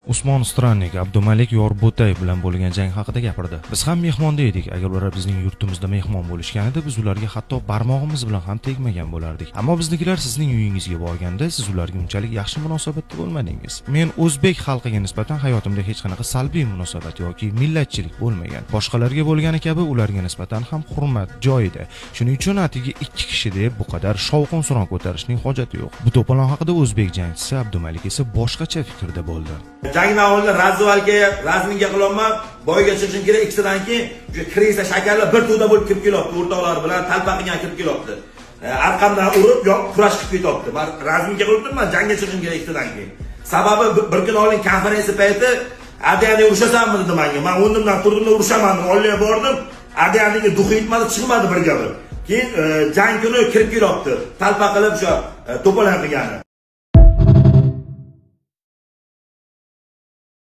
Usmon Strannik Abdumalik Yorbo'tayev bilan bo'lgan jang haqida gapirdi. Biz ham mehmonda edik. Agar ular bizning yurtimizda mehmon bo'lishganida, biz ularga hatto barmog'imiz bilan ham tegmagan bo'lardik. Ammo biznikilar sizning uyingizga borganda, siz ularga unchalik yaxshi munosabatda bo'lmadingiz. Men o'zbek xalqiga nisbatan hayotimda hech qanaqa salbiy munosabat yoki millatchilik bo'lmagan. Boshqalarga bo'lgani kabi ularga nisbatan ham hurmat joyida. Shuning uchun atigi ikki kishi deb bu qadar shovqin suron ko'tarishning hojati yo'q. Bu to'polon haqida o'zbek jangchisi Abdumalik esa boshqacha fikrda bo'ldi. Jangdan oldin раздевалка ga разминка qilyapman, бой ga chiqishim kerak. Ikkisidan keyin o'sha крыса shakarlar bir to'da bo'lib kirib kelyapti, o'rtoqlar bilan talpa qilgan kirib kelyapti. Arqamdan urib, yo kurash qilib ketyapti. Man разминка qilib turibman, jangga chiqishim kerak ikkitadan keyin. Sababi bir kun oldin konferensiya payti "Adiyani urushasanmi?" dedi menga. Man o'rnimdan turdimda, "Urushaman" dedim. Oldiga bordim. Adiyaniga дух i yetmadi, chiqmadi birga bir. Keyin jang kuni kirib kelyapti. Talpa qilib o'sha to'polon qilgani.